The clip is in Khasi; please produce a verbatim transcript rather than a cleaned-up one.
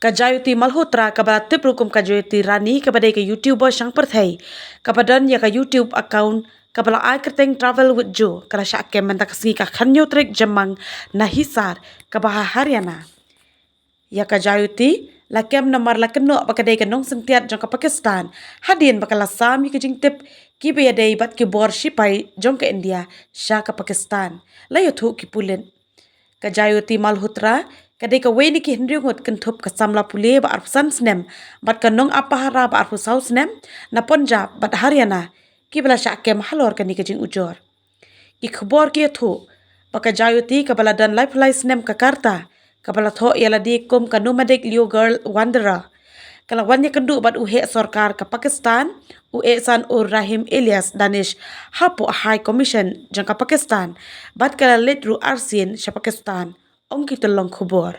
Ka Jyoti Malhotra, kaba la tip ruh kum ka Jyoti Rani, kaba dei ka YouTuber shang pyrthei, kaba don ïa ka YouTube account kaba la ai kyrteng Travel with Jo, ka la shah kem mynta ka sngi ka khathynñiew tarik Jymmang na Hisar, kaba ha Haryana. Ïa ka Jyoti la kem namar la kynnoh ba ka dei ka nongsyntiat jong ka Pakistan, hadien ba ka la sam ïa ki jingtip kiba ïadei bad ki bor shipai jong ka India sha ka Pakistan, la ïathuh ki pulit. Ka Jyoti Malhotra ka dei kawei na ki hynriew ngut kynthup ka samla pule ba arphew san snem bad ka nongap pahara ba arphew saw snem na Punjab bad Haryana, kiba la shah kem halor kane ka jingujor. Ki khubor ki ïathuh ba ka Jyoti, kaba la don laiphew lai snem ka rta, kaba la thoh ïa lade kum ka Nomadic Leo Girl Wanderer, ka la wan ïakynduh bad u heh sorkar ka Pakistan, u Ehsan ur Rahim alias Danish, hapoh High Commission jong ka Pakistan, bad ka la leit ruh arsien sha Pakistan, ong ki tyllong khubor.